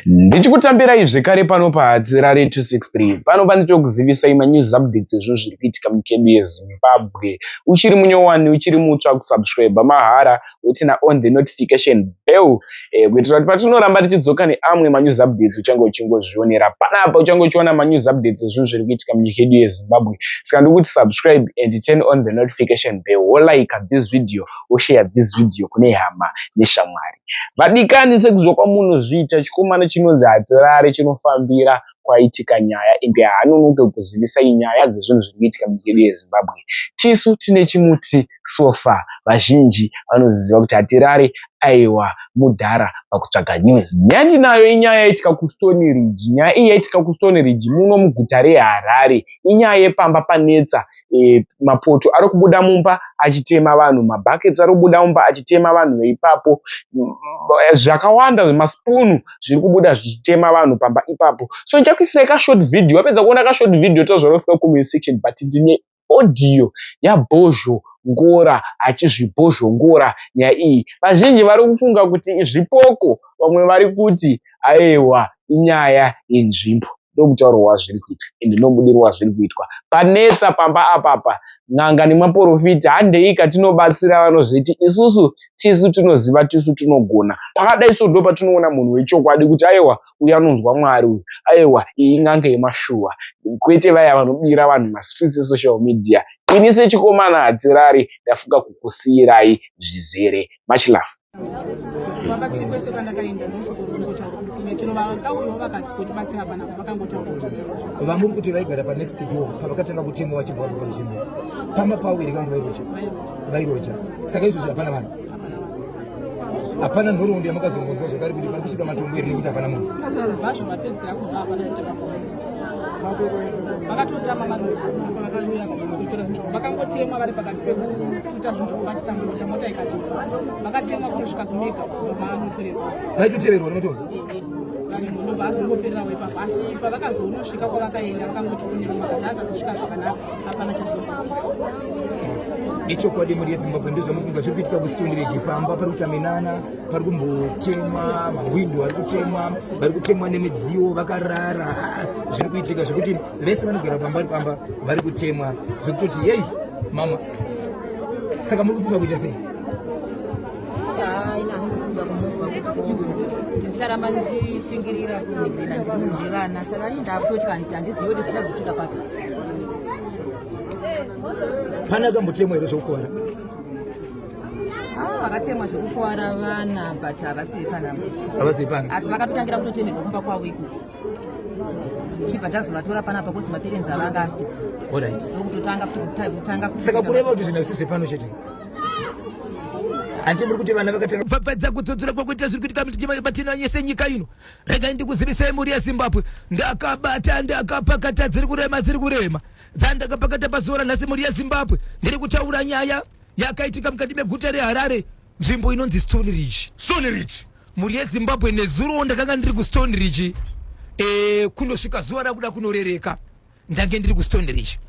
Ndichikutambirai zvekare pano paHatirare 263. Pano panditokuzivisai manews updates ezvinhu zviri kuitika munyika yedu yeZimbabwe. Uchiri munyowani, uchiri mutsva kusubscribe mahara woturn on the notification bell kuitira kuti patinoramba tichidzoka neamwe manews updates uchange uchingozvionera panapa, uchange uchiona manews updates ezvinhu zviri kuitika munyika yedu yeZimbabwe. Saka ndikuti subscribe and turn on the notification bell, wolike this video, woshare this video kune hama neshamwari. Vadikani, sekuzwa kwamunozviita, chikomana chinonzi Hatirare chinofambira kwaitika nyaya ende haanonoke kuzivisai nyaya dzezvinhu zviri kuitika munyika yedu yeZimbabwe. Tisu tine chimuti sofa, vazhinji vanoziva kuti Hatirare aiwa mudhara pakutsvaga news. Nyaya ndinayo inyaya yaitika kuStone Ridge. Nyaya iyi yaitika kuStone Ridge muno muguta reHarare. Inyaya yepamba panetsa mapoto ari kubuda mumba achitema vanhu, mabhaketsi ari kubuda mumba achitema vanhu veipapo, zvakawanda, masipunu zviri kubuda zvichitema vanhu pamba ipapo. So ndichakuisirai kashort video. Wapedza kuona kashort video, tozvarofika comment section, but ndine audio yaBhozho Ngora achizvibhozhongora nyaya iyi. Vazhinji vari kufunga kuti zvipoko, vamwe vari kuti aiwa, inyaya yenzvimbo. Ndokutaurwa zviri kuitwa ende ndobudirwa zviri kuitwa. Panetsa pamba apapa, n'anga nemaprofita handei katinobatsira, vanozviti isusu tisu tinoziva, tisu tinogona. Pakadai so ndo patinoona munhu wechokwadi kuti aiwa, uyu anonzwa Mwari uyu, aiwa, iyi n'anga yemashuwa, kwete vaya vanobira vanhu mastreets esocial media. Ini sechikomana Hatirari ndafunga kukusiyirai zvizere. Much love. Vabatsiri kwese kwandakaenda, ndoshoko ringotaura kuti chero vakauyawo vakati kutibatsira panapa, vakangotaura kuti Vamuri kuti vaigara panext door, pavakatanga kutemwa vachibva vabva panzvimbo pamba pavo here, kana kuti vairoja? Vairoja. Saka izvozvo hapana vanhu, hapana nhoroondo yamakazongonzwa zvakare kuti pari kusvika matombo here, nekuti hapana munhu? Vazvo vapedzisira kubva, hapana chete vakoza. Vakatotama manusu vakauya vachizikutora zvinhu zvavo. Vakangotemwa vari pakati pekututa zvinhu zvavo vachisa mota ikatoka, vakatemwa kunosvika kumega maanotorerwa. Vaitoteverwa nematombo? Ndobva azongopererawo ipapo, asi pavakazonosvika kwavakaenda, vakangotifonera vakati atazosvika zvakanaka, hapana chazoita. Ichokwadi, mhuri yeZimbabwe, ndezvamukunga zviri kuitika kuStone Ridge. Pamba pari kuita minana, pari kumbotemwa mahwindo, ari kutemwa, vari kutemwa nemidziyo vakarara. Ah, zviri kuitika zvekuti vese vanogara pamba vari pamba vari kutemwa, zvekutoti yei mama. Saka muri kufunga kuita sei? Haina kufunga kumuvha kuti ndicharamba ndichishingirira kuningirina, ndiri munhu nevana, saka ini ndakutotya, handizivi kuti zvichazosvika papi. Pane akambotemwa here zvekukuvara? Ah, vakatemwa zvekukuvara vana, but havasi vepanapa. Havasi vepano. Asi vakatotangira kutotemerwa kumba kwavo ikoko, chibva tazovatora panapa kuzi maparents avanga asipo. Ndokutotanga futi kutanga futi. Saka kureva kuti zvinhu hazvisi zvepano chete, hanti muri kuti vana vakatanga Kupfapfadza kudzodzora kwakuita zviri kuitika matinanye senyika ino. Regai ndikuzivisai, mhuri yeZimbabwe, ndakabata, ndakapakata, dziri kurema, dziri kurema dzandakapakata pazuva ranhasi. Mhuri yeZimbabwe, ndiri kutaura nyaya yakaitika mukati meguta reHarare, nzvimbo inonzi Stone Ridge. Stone Ridge. Mhuri yeZimbabwe, nezuro ndakanga ndiri kuStone Ridge kunosvika zuva rakuda kunorereka. Ndange ndiri kuStone Ridge.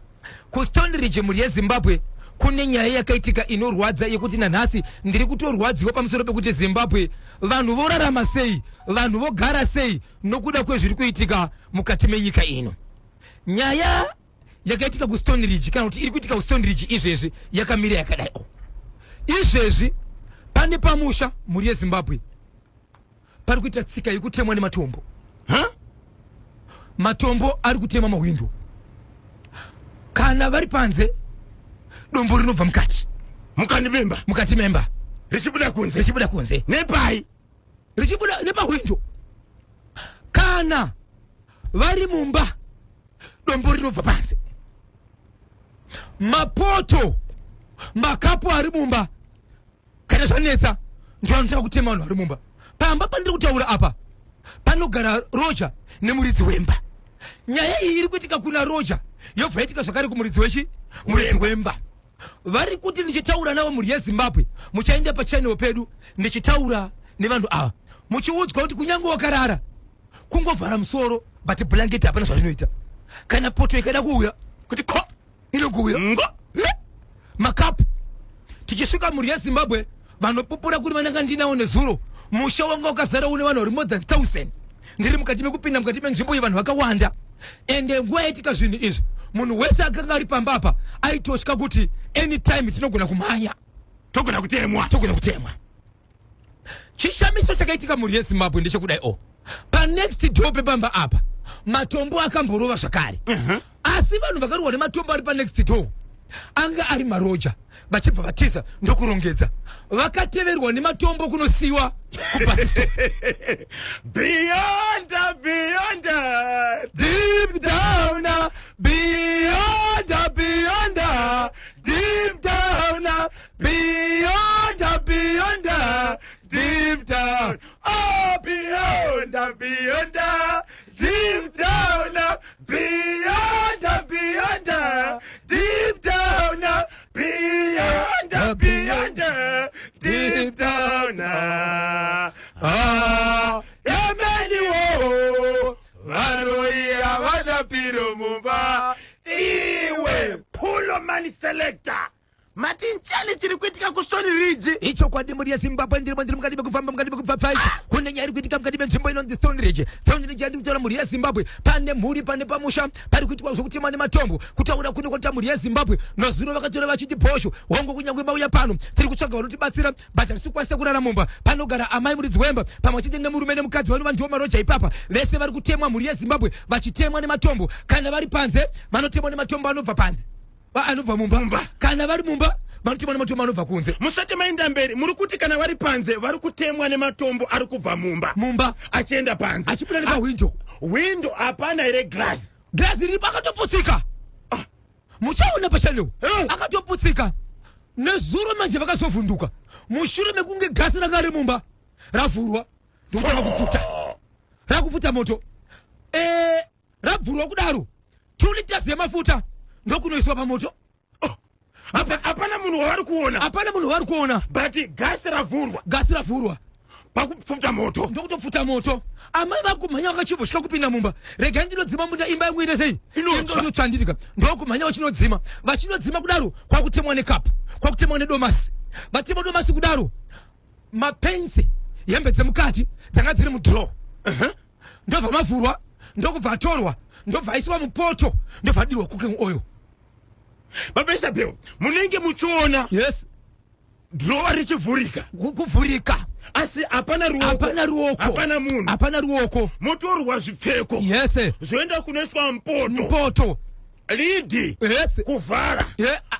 KuStone Ridge, mhuri yeZimbabwe, kune nyaya yakaitika inorwadza yekuti nanhasi ndiri kutorwadziwa pamusoro pekuti Zimbabwe vanhu vorarama sei, vanhu vogara sei nokuda kwezviri kuitika mukati menyika ino. Nyaya yakaitika kuStone Ridge, kana kuti iri kuitika kuStone Ridge izvezvi, yakamira yakadai o izvezvi pane pamusha, mhuri yeZimbabwe, pari kuita tsika yekutemwa nematombo. Ha? Matombo ari kutema mahwindo. Kana vari panze, dombo rinobva mukati. Mukati memba? Mukati memba. Richibuda kunze? Richibuda kunze. Nepai? Richibuda nepahwindo. Kana vari mumba, dombo rinobva panze. Mapoto, makapu ari mumba, kana zvanetsa ndovanotanga kutema vanhu vari mumba. Pamba pandiri kutaura apa panogara roja nemuridzi wemba. Nyaya iyi iri kuitika kuna roja, yobva yaitika zvakare kumuridzi wechi muridzi wemba. Vari kuti ndichitaura navo, mhuri yeZimbabwe, muchaenda pachannel pedu ndichitaura nevanhu ava, muchiudzwa kuti kunyange wakarara, kungovhara musoro, but blanket hapana zvarinoita. Kana poto ikada kuuya kuti ko inokuuya ngo. Makapu. Tichisvika, mhuri yeZimbabwe, vanopupura kuri vananga ndinawo nezuro, musha wanga wakazara une vanhu vari more than 1000. Ndiri mukati mekupinda mukati menzvimbo iyi, vanhu vakawanda, ende nguva yaitika zvinhu izvi munhu wese akanga ari pamba apa aitotya kuti anytime tinogona kumhanya, togona kutemwa, togona kutemwa. Chishamiso chakaitika, mhuri yeZimbabwe, ndechekudai o panext door pepamba apa matombo akamborova zvakare. Asi vanhu vakarohwa nematombo ari panext door anga ari maroja, vachibva vatiza ndokurongedza, vakateverwa nematombo kunosiyiwa kubus stop. Beyond, beyond, deep down, beyond, beyond, deep down, beyond, beyond, deep down, oh, beyond, beyond, deep down, beyond, beyond, deep down, beyond, beyond, deep down. Ah, yameniwo varoyi havana piro mumba. Iwe pulo mani selector, mati nchani chiri kuitika kuStone Ridge? Ichokwadi, mhuri yeZimbabwe, ndirimo, ndiri mukati mekufamba, mukati mekubva. Kune nyaya iri kuitika mukati menzvimbo inonzi Stone Ridge. Stone Ridge yandiri kutaura, mhuri yeZimbabwe, pane mhuri, pane pamusha pari kuitwa zvokutemwa nematombo. Kutaura kuno kwatita, mhuri yeZimbabwe, mazuro vakatora vachiti bhosho hongo, kunyange mauya pano tiri kutsvaga vanotibatsira, but hatisi kukwanisa kurara mumba. Panogara amai muridzi wemba pamwe chete nemurume nemukadzi vanova ndiwo maroja ipapa. Vese vari kutemwa, mhuri yeZimbabwe, vachitemwa nematombo. Kana vari panze vanotemwa nematombo anobva panze, anobva mumba. Mumba. Kana vari mumba vanotemwa nematombo anobva kunze. Musati maenda mberi, muri kuti kana vari panze vari kutemwa nematombo ari kubva mumba? Mumba. Achienda panze? Achibuda nepahwindo. Windo hapana here glass? Glass riripo, akatoputsika. Muchaona pachannel. Akatoputsika nezuro. Manje vakazovhunduka mushure mekunge gasi ranga riri mumba ravhurwa, ndokutanga kupfuta, rakupfuta moto. Rabvurwa kudaro, 2 liters yemafuta ndokunoiswa pamoto. Hapana munhu wavari kuona? Hapana munhu wavari kuona. But gasi ravhurwa? Gasi ravhurwa. Pakupfuta moto. Ndokutopfuta moto. Amai vakumhanya vakachimbosvika kupinda mumba, regai ndinodzima munda, imba yangu ine sei? Inotsva. Inotsvandirika. Ndokumhanya vachinodzima. Vachinodzima kudaro, kwakutemwa nekapu, kwakutemwa nedomasi. Vatemwa domasi kudaro, mapenzi, hembe dzemukati dzanga dziri mudrawer ndobva mavhurwa, ndokubva atorwa, ndobva aiswa mupoto, ndobva adirwa cooking oil. Baba Isabel, munenge muchiona Yes. drawer richivhurika? Kuvhurika. Asi hapana ruoko? Hapana ruoko. Hapana munhu? Hapana ruoko. Motorwa zvipfeko? Yes. Zvoenda kunoiswa mupoto? Mupoto. Lid? Yes. Kuvhara?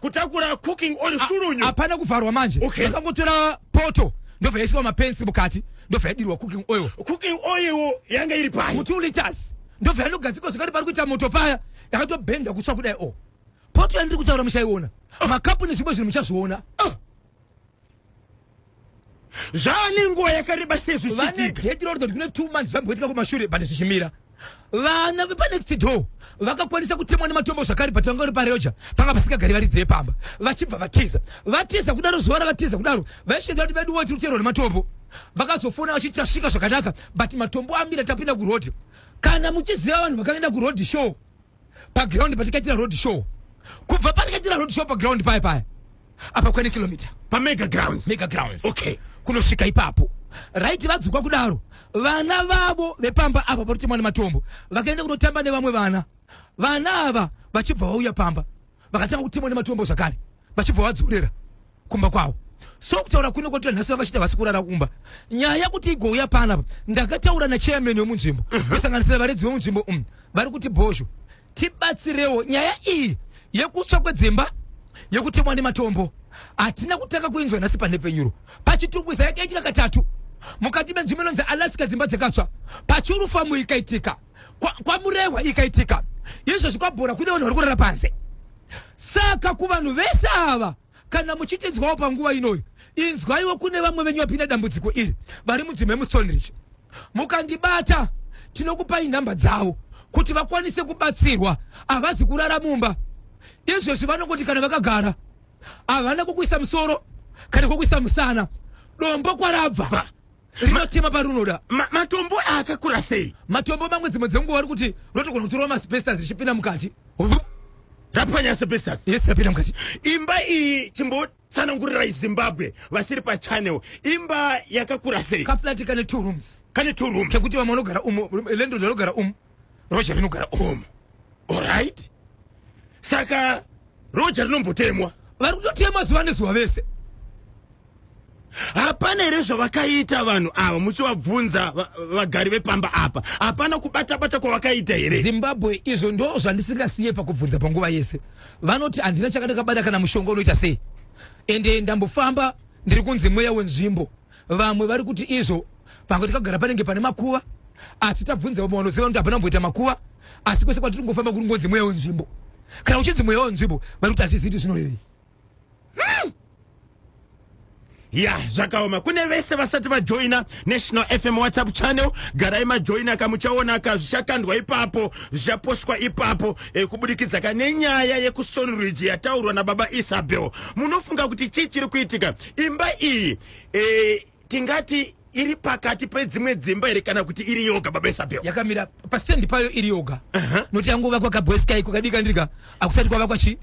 Kutakura cooking oil, surunyu? Hapana kuvharwa manje. Vakangotora poto, ndobva yaiswa mapensi mukati, ndobva yadirwa cooking oil. Cooking oil yanga iri pai? Mu2 liters, ndobva yanogadzikwa zvakati pari kuita moto paya, yakatobhenda kutsva kudai. O poto yandiri kutaura muchaiona, makapu nezvimwe zvinhu muchazviona. Zvane nguva yakareba sei Vane zvichiitika? Date rokuti kune 2 months zvamboitika kumashure, but zvichimira. Vana vepanext door vakakwanisa kutemwa nematombo zvakare, but vanga vari paroja, panga pasingagari varidzi vepamba, vachibva vatiza. Vatiza kudaro, zuva ravatiza kudaro, vaishedzera kuti vedu tiri kuteerwa nematombo. Vakazofona vachiti tasvika zvakanaka, but matombo amira, tapinda kuroad. Kana muchiziva vanhu vakaenda kuroad show, paground patikaitira road show, kubva patikaitira road show paground paya paya apa kwene kilomita. Pamega Grounds? Mega Grounds. Okay. Kunosvika ipapo, right. Vadzoka kudaro, vana vavo vepamba apa parutemwa nematombo vakaenda kunotamba nevamwe vana. Vana ava vachibva vauya pamba, vakatanga kutemwa nematombo zvakare, vachibva vadzorera kumba kwavo. So kutaura kuno kwatira nhasi, vakachita vasi kurara kumba. Nyaya kuti igouya panapa, ndakataura nachairman wemunzvimbo, kusanganisira varedzi vemunzvimbo umu, vari kuti bhozho tibatsirewo. Nyaya iyi yekutsva kwedzimba, yekutemwa nematombo, hatina kutanga kuinzwa nhasi panhepfenyuro. PaChitungwiza yakaitika katatu, mukati menzvimbo inonzi Alaska dzimba dzakatsva, paChirufamu ikaitika, kwaMurehwa ikaitika, izvozvi kwaBhora kune vanhu vari kurara panze. Saka kuvanhu vese ava, kana muchitinzwawo panguva inoyi, inzwaiwo kune vamwe venyu vapinda dambudziko iri vari munzvimbo yemuStoneridge. Mukandibata, tinokupai nhamba dzavo kuti vakwanise kubatsirwa. Havazi kurara mumba izvezvi, vanongoti kana vakagara havana kwokuisa musoro kana kwokuisa musana. Dombo kwarabva rinotema parinoda. Matombo akakura sei? Matombo mamwe, dzimwe dzenguva vari kuti rotogona kutorwa maasbestos richipinda mukati. Rapwanya asbestos? Yes, rapinda mukati. Imba iyi chimbo Tsanangurirai Zimbabwe vasiri pachannel, imba yakakura sei? Kaflat kane 2 rooms. Kane 2 rooms. Kekuti vamwe vanogara umu, landlord vanogara umu, roja rinogara umu. Alright, saka roja rinombotemwa? Vari kutotema zuva nezuva vese. Hapana here zvavakaita vanhu ava muchivabvunza vagari vepamba apa? Hapana kubata-bata kwavakaita here? Zimbabwe, izvo ndo zvandisingasiye pakubvunza panguva yese. Vanoti handina chakandakabata kana mushonga unoita sei, ende ndambofamba ndiri kunzi mweya wenzvimbo. Vamwe vari kuti izvo panga tikagara panenge pane makuva, asi tabvunza vamwe vanoziva kuti hapana kumboita makuva, asi kwese kwatiri kungofamba kuri ngonzi mweya wenzvimbo. Kana uchinzi mweya wenzvimbo, vari kuti hatizivi kuti zvinorevei. Ya, zvakaoma. Kune vese vasati vajoina National FM WhatsApp channel, garai majoina ka, muchaona ka zvichakandwa ipapo, zvichaposwa ipapo kubudikidza ka nenyaya yekuStoneridge yataurwa nababa Isabel. Munofunga kuti chii chiri kuitika? Imba iyi tingati iri pakati pedzimwe dzimba here kana kuti iri yoga, baba Isabel? Yakamira pastendi payo iri yoga, nokuti yangovakwa kabweskai kakadika ndirika, akusati kwavakwa chi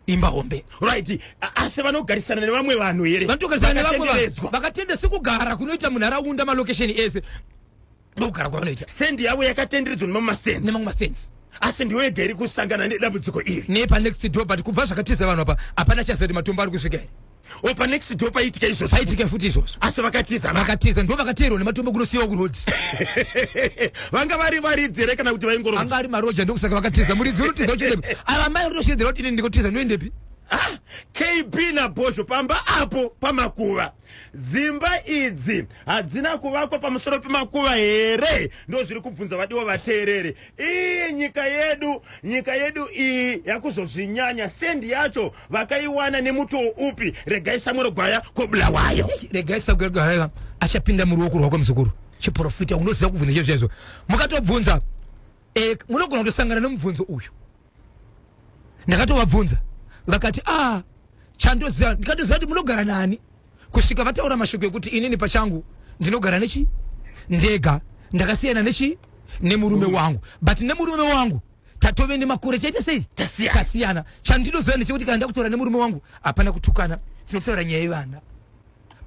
imba hombe. Right, asi vanogarisana nevamwe vanhu here? Vanotogarisana nevamwe vanhu. Vakatenderedzwa. Vakatende sekugara kunoita munharaunda, malokesheni ese ndokugara kwavanoita. Sendi yavo yakatenderedzwa nemamwe masenzi? Nemamwe masenzi. Asi ndiyo yega iri kusangana nedambudziko iri? Nepanext door, but kubva zvakatiza vanhu apa hapana chaziva kuti matombo ari kusvika here. O, panext door paitika izvozvo? Paitika futi izvozvo. Asi vakatiza vanhu. Vakatiza, ndo vakateerwa nematombo kunosiyiwa kuroad. Vanga vari varidzi here kana kuti vaingoroja? Anga ari maroja, ndokusaka vakatiza. Muridzi unotiza uchiendepi? Ava mai rinoshedzera kuti inini ndikotiza, ndinoendepi? Ah, KB naBhozho, pamba apo pamakuva. Dzimba idzi hadzina kuvakwa pamusoro pemakuva here? Ndo zviri kubvunza vadiwa vateereri. Iyi nyika yedu, nyika yedu iyi yakuzozvinyanya. Sendi yacho vakaiwana nemutoo upi? Regai Samuel Gwaya koBulawayo. Regai Samuel achapinda muruoko rwako, muzukuru. Chiprofita unoziva kubvunza chaizvo chaizvo. Mukatobvunza munogona kutosangana nemubvunzo uyu. Ndakatovabvunza vakati a chandoziva, ndikatoziva kuti munogara nani, kusvika vataura mashoko ekuti inini pachangu ndinogara nechi ndega, ndakasiyana nechi nemurume wangu, but nemurume wangu tatove nemakore chaita sei. Tasiyana. Tasiyana. Chandinoziva ndechekuti kana ndakutaura nemurume wangu hapana kutukana, tinotaura nyaya yevana,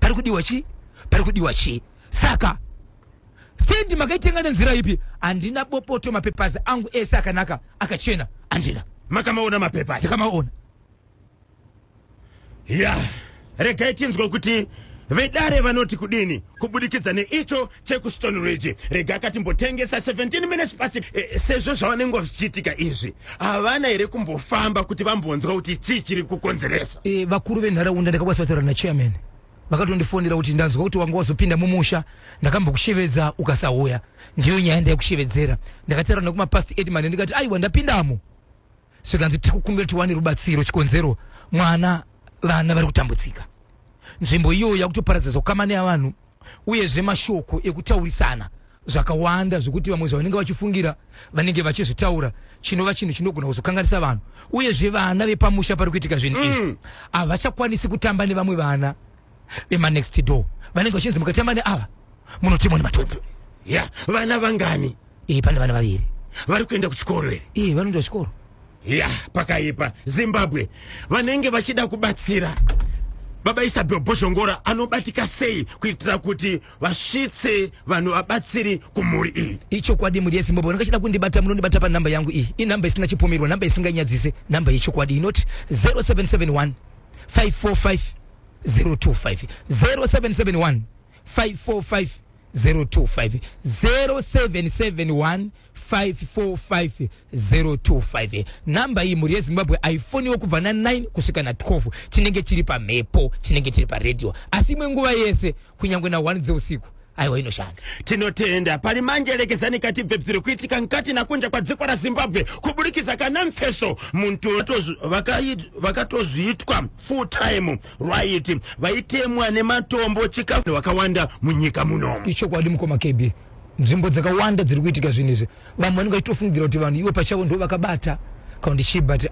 pari kudiwa chi, pari kudiwa chii. Saka stendi makaitenga nenzira ipi? Handina bopoto, mapepazi angu ese akanaka akachena, handina. Makamaona mapepa aya? Ndakamaona. Ya, regai tinzwe kuti vedare vanoti kudini kubudikidza neicho chekuStone Ridge. Rega akatimbotengesa 17 minutes pasi. Sezvo zvavanenge zvichiitika izvi, havana here kumbofamba kuti vambonzwa kuti chii chiri kukonzeresa? Vakuru venharaunda ndakakwanisa kutaura nachairman, vakatondifonera kuti ndanzwa kuti wanga wazopinda mumusha, ndakambokushevedza ukasauya, ndiyo nyaya ndaikushevedzera. Ndakataura nekumapast 8 mane, ndikati aiwa, ndapindamo. Zvikanzi tikukumbira tiwane rubatsiro, chikonzero mwana, vana vari kutambudzika, nzvimbo iyoyo yakutoparadza zokama neavanhu, uyezve mashoko ekutaurisana zvakawanda zvekuti vamwe zvavanenge vachifungira vanenge vachizvitaura, chinova chinhu chinogona kuzokanganisa vanhu. Uyezve vana vepamusha pari kuitika zvinhu izvi havachakwanisi kutamba nevamwe vana vemanext door, vanenge vachinzi mukatamba neava munotemwa nematombo. Ya, vana vangani? Pane vana vaviri. Vari kuenda kuchikoro here? Vanoenda kuchikoro. Ya, pakaipa. Zimbabwe, vanenge vachida kubatsira baba Isabel Bhozhongora anobatika sei kuitira kuti vasvitse vanhu vabatsiri kumhuri iyi? Ichokwadi, mhuri yeZimbabwe, vanenge vachida kundibata munondibata panhamba yangu iyi. Inhamba isina chipomerwa, nhamba isinganyadzise, nhamba yechokwadi inoti 0771 545 025, 0771 545 025, 0771 545 025. Nhamba iyi, mhuri yeZimbabwe, haifoniwo kubva na9 kusvika na12. Tinenge tiri pamhepo, tinenge tiri paredhiyo, asi imwe nguva yese kunyange na1 dzeusiku, aiwa, inoshanda. Tinotenda. Pali manje lekezani katibve bziri kuitika mkati nakunja kwa dziko la Zimbabwe kubudikiza kana mfeso muntu vakatozviitwa full time, right? Vaitemwa nematombo, chikafu vakawanda munyika munomu. Ichokwadi, mukoma KB, nzvimbo dzakawanda dziri kuitika zvinhu izvi, vamwe vanenge vachitofungidzira kuti vanhu ivo pachavo ndo vakabata kana kuti chii, but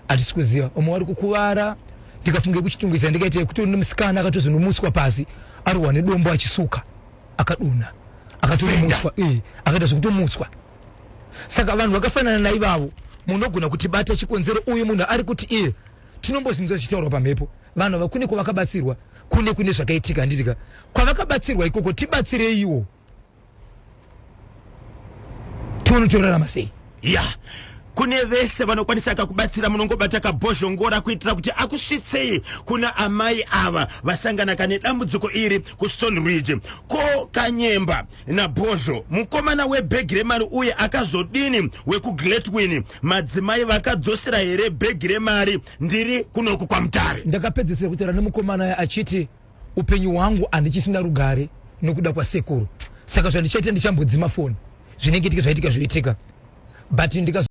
hatisi kuziva. Vamwe vari kukuvara. Ndikafunge kuChitungwiza, ndikaita kutori nemusikana akatozonomutswa pasi arohwa nedombo achisuka, akadonha, akatonomutswa, akaita zvekutomutswa. Saka vanhu vakafanana naivavo munogona kutibata. Chikonzero uyu munhu ari kuti iye Tinombozvinzwa zvichitaurwa pamhepo, vanhu ava kune kwavakabatsirwa, kune kune zvakaitika, handitika? Kwavakabatsirwa ikoko, tibatsireiwo tione torarama sei. Ya, kune vese vanokwanisa kakubatsira, munongobata kabhozhongora kuitira kuti akusvitsei kuna amai ava vasangana kane dambudziko iri kuStone Ridge. Ko Kanyemba naBhozho, mukomana webhegi remari uye akazodini wekuGletwin? Madzimai vakadzosera here bhegi remari? Ndiri kunoku kwaMutare. Ndakapedzisira kutaura nemukomana achiti upenyu hwangu handichisina rugare nokuda kwasekuru, saka zvandichaita, ndichambodzima foni, zvinenge itika zvaitika zvoitika, but ndika